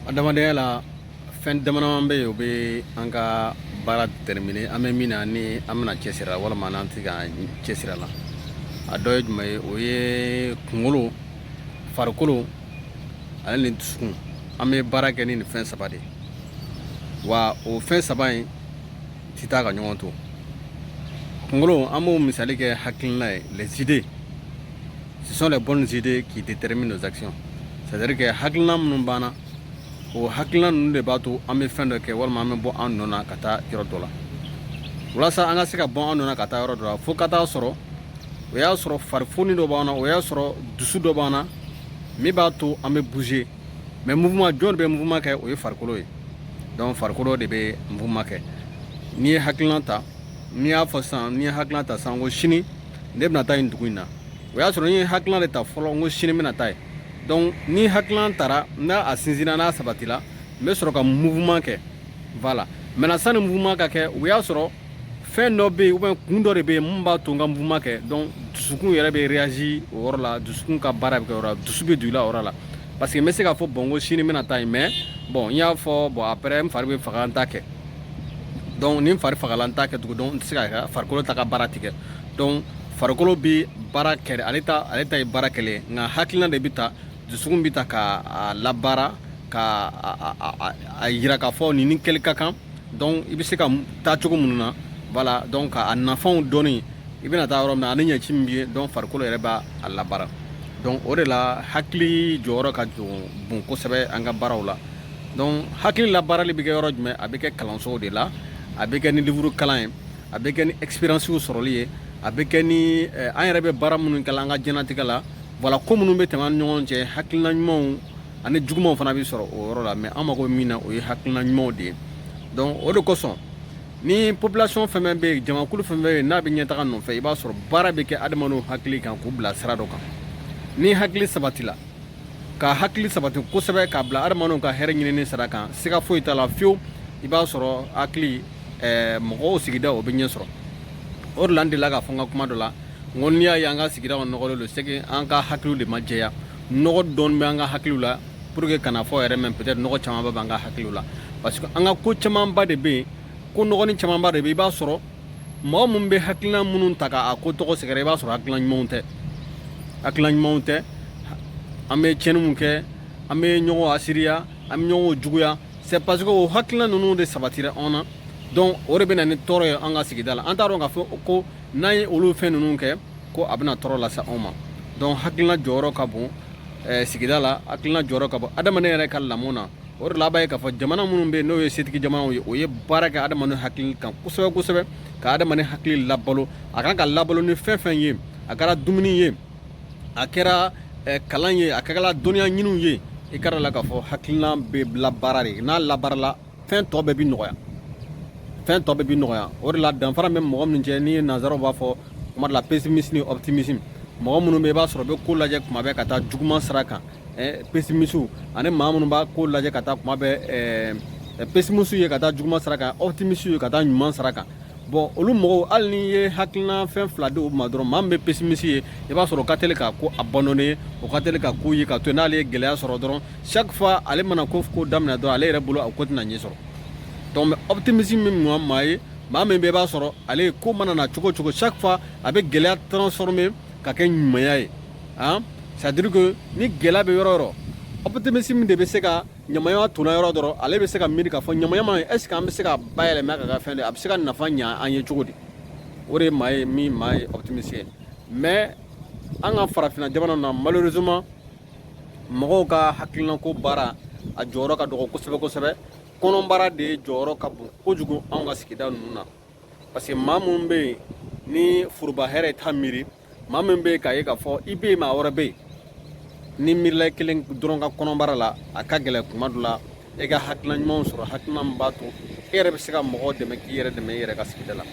Adamadenya la, fɛn dama bɛ yen, o bɛ an ka baara déterminer, an bɛ min na ni an bɛna cɛsiri la walima n'an tɛ ka cɛsiri la. A dɔ ye jumɛn ye? O ye kunkolo, farikolo ale ni dusukun. An bɛ baara kɛ ni nin fɛn saba de ye, wa o fɛn saba in tɛ taa ka ɲɔgɔn to. Kunkolo, an b'o misali kɛ hakilina ye, les idées. Ce sont les bonnes idées qui déterminent nos actions, c'est-à-dire que hakilina minnu b'an na, o hakilina ninnu de b'a to an bɛ fɛn dɔ kɛ walima an bɛ bɔ an nɔ na ka taa yɔrɔ dɔ la. Walasa an ka se ka bɔ an nɔ na ka taa yɔrɔ dɔ la, fo ka taa sɔrɔ o y'a sɔrɔ farifoni dɔ b'an na, o y'a sɔrɔ dusu dɔ b'an na min b'a to an bɛ bouger. Mais mouvement, jɔn de bɛ mouvement kɛ? O ye farikolo ye. Donc farikolo de bɛ mouvement kɛ. N'i ye hakilina ta, n'i y'a fɔ sisan, n'i ye hakilina ta sisan ko sini ne bɛna taa nin dugu in na, o y'a sɔrɔ n'i ye hakilina de ta fɔlɔ n ko sini n bɛna taa yen. Donc ni hakilina taara, n'a a sinsinna, n'a sabatila, n bɛ sɔrɔ ka mouvement kɛ. Voilà. Maintenant, sani mouvement ka kɛ, o y'a sɔrɔ fɛn dɔ bɛ yen ou bien kun dɔ de bɛ yen mun b'a to n ka mouvement kɛ. Donc dusukun yɛrɛ bɛ réagir o yɔrɔ la, dusukun ka baara bɛ kɛ o yɔrɔ la, dusu bɛ don i la o yɔrɔ la, parce que n bɛ se k'a fɔ bon, ko sini n bɛna taa yen, mais bon, n y'a fɔ, bon, après n fari bɛ faga, n t'a kɛ. Donc ni n fari fagala, n t'a kɛ tugun. Donc n tɛ se ka farikolo ta ka baara tigɛ. Donc farikolo bɛ baara kɛ, ale ta ye baara kɛlen, nka hakilina de bɛ ta, dusukun bɛ ta ka a labaara, ka a yira k'a fɔ nin ni kɛli ka kan. Donc i bɛ se ka taa cogo minnu na, voilà. Donc a nafanw dɔɔni, i bɛna taa yɔrɔ min na ani ɲɛci min b'i ye, donc farikolo yɛrɛ b'a a labaara. Donc o de la hakili jɔyɔrɔ ka bon kosɛbɛ an ka baaraw la. Donc hakili labaarali bɛ kɛ yɔrɔ jumɛn? A bɛ kɛ kalansow de la, a bɛ kɛ ni livre kalan ye, a bɛ kɛ ni expérience sɔrɔli ye, a bɛ kɛ ni an yɛrɛ bɛ baara minnu kɛ an ka diɲɛlatigɛ la. Voilà, ko minnu bɛ tɛmɛ an ni ɲɔgɔn cɛ, hakilina ɲumanw ani jugumanw fana bɛ sɔrɔ o yɔrɔ la. Mais an mago bɛ min na, o ye hakilina ɲumanw de ye. Donc o de kosɔn, ni population fɛn fɛn bɛ yen, jamakulu fɛn fɛn bɛ yen n'a bɛ ɲɛtaga nɔfɛ, i b'a sɔrɔ baara bɛ kɛ adamadenw hakili kan k'u bila sira dɔ kan. Ni hakili sabatila, ka hakili sabati kosɛbɛ k'a bila adamadenw ka hɛrɛ ɲinini sira kan, siga foyi t'a la fiyewu, i b'a sɔrɔ hakili mɔgɔw sigida o bɛ ɲɛ sɔrɔ. O de la n delila k'a fɔ n ka kuma dɔ la, n ko n'i y'a ye an ka sigidaw nɔgɔlen don, c'est que an ka hakiliw de ma jɛya. Nɔgɔ dɔɔni bɛ an ka hakiliw la, pour que kana fɔ yɛrɛ, mais peut-être nɔgɔ camanba b'an ka hakiliw la, parce que an ka ko camanba de bɛ yen, ko nɔgɔnin camanba de bɛ yen. I b'a sɔrɔ mɔgɔ minnu bɛ hakilina minnu ta k'a ko tɔgɔ sɛgɛrɛ, i b'a sɔrɔ hakilina ɲumanw tɛ, hakilina ɲumanw tɛ. An bɛ tiɲɛni mun kɛ, an bɛ ɲɔgɔn asiriya, an bɛ ɲɔgɔn juguya, c'est parce que o hakilina ninnu de sabatira anw na. Donc o de bɛ na ni tɔɔrɔ ye an ka sigida la. An t'a dɔn k'a fɔ ko n'an ye olu fɛn ninnu kɛ, ko a bɛna tɔɔrɔ lase anw ma. Donc hakilina jɔyɔrɔ ka bon sigida la, hakilina jɔyɔrɔ ka bon adamaden yɛrɛ ka lamɔ na. O de la a b'a ye k'a fɔ jamana minnu bɛ yen, n'o ye setigi jamanaw ye, o ye baara kɛ adamaden hakili kan kosɛbɛ kosɛbɛ, ka adamaden hakili labalo. A kan ka labalo ni fɛn fɛn ye, a kɛra dumuni ye, a kɛra kalan ye, a kɛra dɔnniya ɲiniw ye, i ka la k'a fɔ hakilina bɛ labaara de. N'a labaarala, fɛn tɔ bɛɛ bi nɔgɔya, fɛn tɔ bɛɛ bi nɔgɔya. O de la danfara bɛ mɔgɔ minnu cɛ, ni ye nanzaraw b'a fɔ kuma dɔ la pessimiste ni optimisme. Mɔgɔ minnu bɛ, i b'a sɔrɔ u bɛ ko lajɛ kuma bɛɛ ka taa juguman sira kan, pessimiste, ani maa minnu b'a ko lajɛ ka taa kuma bɛɛ, pessimiste ye ka taa juguman sira kan, optimiste ye ka taa ɲuman sira kan. Bon, olu mɔgɔw, hali n'i ye hakilina fɛn fila di u ma dɔrɔn, maa min bɛ pessimiste ye, i b'a sɔrɔ o ka teli ka ko abandonner, o ka teli ka ko ye ka to yen. N'ale ye gɛlɛya sɔrɔ dɔrɔn, chaque fois ale mana ko ko daminɛ dɔrɔn, ale yɛrɛ bolo a ko tɛna ɲɛ sɔrɔ. Donc mais optimisme min maa ye, maa min bɛ, i b'a sɔrɔ ale ko mana na cogo cogo, chaque fois a bɛ gɛlɛya transformer ka kɛ ɲumanya ye. Han, c'est à dire que ni gɛlɛya bɛ yɔrɔ o yɔrɔ, optimisme de bɛ se ka ɲamaya tonna yɔrɔ dɔrɔn, ale bɛ se ka miiri k'a fɔ ɲamaya est ce que an bɛ se ka bayɛlɛma ka kɛ fɛn de, a bɛ se ka nafa ɲa an ye cogo di? O de ye maa ye min maa ye optimiste ye. Mais an ka farafinna jamana na, malheureusement, mɔgɔw ka hakilinako baara, a jɔyɔrɔ ka dɔgɔ kosɛbɛ kosɛbɛ. Kɔnɔbara de jɔyɔrɔ ka bon kojugu anw ka sigida ninnu na, parce que maa minnu bɛ yen ni foroba hɛrɛ t'a miiri, maa min bɛ yen k'a ye k'a fɔ i bɛ yen, maa wɛrɛ bɛ yen, ni miirila kelen dɔrɔn ka kɔnɔbara la, a ka gɛlɛn kuma dɔ la e ka hakilina ɲumanw sɔrɔ, hakilina min b'a to e yɛrɛ bɛ se ka mɔgɔw dɛmɛ, k'i yɛrɛ dɛmɛ i yɛrɛ ka sigida la.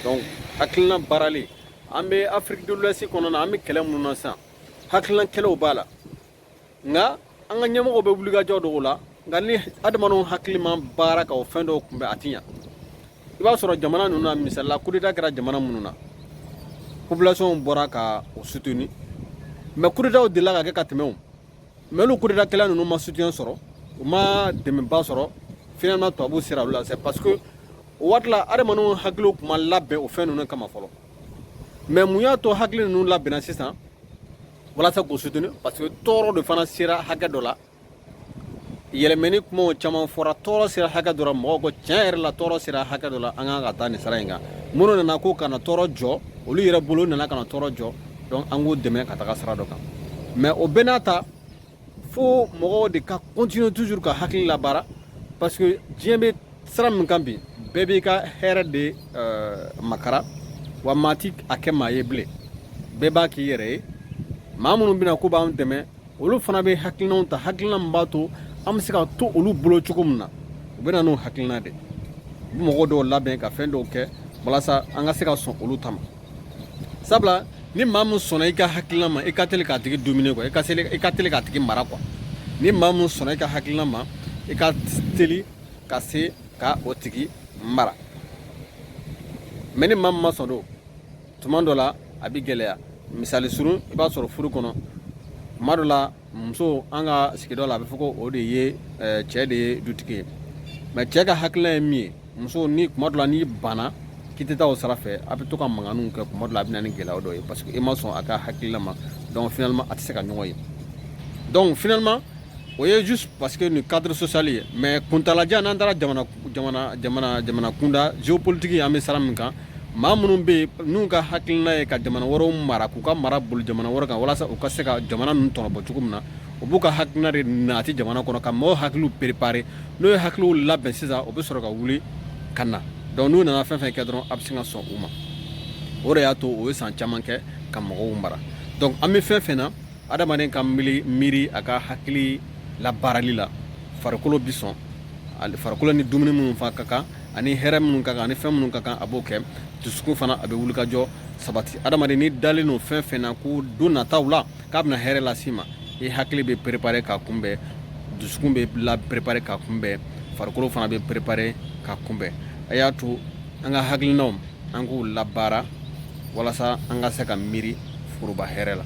Donc hakilina baarali, an bɛ Afrique de l'Ouest kɔnɔna na, an bɛ kɛlɛ minnu na sisan, hakilina kɛlɛw b'a la, nka an ka ɲɛmɔgɔw bɛ wulikajɔ dɔw la. Nka ni adamadenw hakili ma baara ka o fɛn dɔw kunbɛn, a ti ɲa. I b'a sɔrɔ jamana ninnu na, misali la, coup d'état kɛra jamana minnu na, population bɔra ka o soutenir. Mais coup d'état delila ka kɛ ka tɛmɛ o, mais olu coup d'état kɛla ninnu ma soutien sɔrɔ. U ma dɛmɛba sɔrɔ. Finalement, tubabuw sera olu la. C'est parce que o waati la, adamadenw hakiliw tun ma labɛn o fɛn ninnu kama fɔlɔ. Mais mun y'a to hakili ninnu labɛnna sisan walasa k'o soutenir? Parce que tɔɔrɔ de fana sera hakɛ dɔ la. Yɛlɛmɛni kumaw caman fɔra, tɔɔrɔ sera hakɛ dɔ la, mɔgɔw ko tiɲɛ yɛrɛ la, tɔɔrɔ sera hakɛ dɔ la, an kan ka taa nin sira in kan. Minnu nana ko ka na tɔɔrɔ jɔ, olu yɛrɛ bolo nana ka na tɔɔrɔ jɔ. Donc an k'u dɛmɛ ka taga sira dɔ kan. Mais o bɛɛ n'a ta, fo mɔgɔw de ka continuer toujours ka hakili labaara, parce que diɲɛ bɛ sira min kan bi, bɛɛ b'i ka hɛrɛ de makara wa. Maa ti a kɛ maa ye bilen, bɛɛ b'a k'i yɛrɛ ye. Maa minnu bɛna ko b'an dɛmɛ, olu fana bɛ hakilinaw ta, hakilina min b'a to an bɛ se ka to olu bolo cogo min na. U bɛ na n'o hakilina de, u bɛ mɔgɔ dɔw labɛn ka fɛn dɔw kɛ walasa an ka se ka sɔn olu ta ma. Sabula ni maa min sɔnna i ka hakilina ma, i ka teli k'a tigi dominer quoi, i ka teli k'a tigi mara quoi. Ni maa min sɔnna i ka hakilina ma, i ka teli ka se ka o tigi mara. Mais ni maa min ma sɔn don, tuma dɔ la a bɛ gɛlɛya. Misali surun, i b'a sɔrɔ furu kɔnɔ, tuma dɔ la muso, an ka sigida la, a bɛ fɔ ko o de ye cɛ de ye dutigi ye. Mais cɛ ka hakilina ye min ye, muso ni tuma dɔ la n'i banna k'i tɛ taa o sira fɛ, a bɛ to ka mankanniw kɛ. Tuma dɔ la a bɛ na ni gɛlɛya dɔ ye, parce que e ma sɔn a ka hakilina ma. Donc finalement, a tɛ se ka ɲɔgɔn ye. Donc finalement, o ye juste parce que nin cadre social ye. Mais kuntalajan, n'an taara jamana jamana jamana jamana kunda, géopolitique, an bɛ sira min kan, maa minnu bɛ yen n'u ka hakilina ye ka jamana wɛrɛw mara, k'u ka mara boli jamana wɛrɛ kan walasa u ka se ka jamana ninnu tɔnɔbɔ cogo min na, u b'u ka hakilina de nati jamana kɔnɔ ka mɔgɔw hakiliw préparer. N'o ye hakiliw labɛn sisan, o bɛ sɔrɔ ka wuli ka na. Donc n'u nana fɛn fɛn kɛ dɔrɔn, a bɛ se ka sɔn u ma. O de y'a to o ye san caman kɛ ka mɔgɔw mara. Donc an bɛ fɛn fɛn na, adamaden ka miiri miiri a ka hakili labaarali la, farikolo bi sɔn. Farikolo ni dumuni minnu fa ka kan, ani hɛrɛ minnu ka kan, ani fɛn minnu ka kan, a b'o kɛ. Dusukun fana, a bɛ wuli ka jɔ sabati. Adamaden, ni dalen don fɛn fɛn na ko don nataw la k'a bɛna hɛrɛ las'i ma, i hakili bɛ préparer k'a kunbɛn, dusukun bɛ la préparer k'a kunbɛn, farikolo fana bɛ préparer k'a kunbɛn. A y'a to an ka hakilinaw, an k'u labaara walasa an ka se ka miiri foroba hɛrɛ la.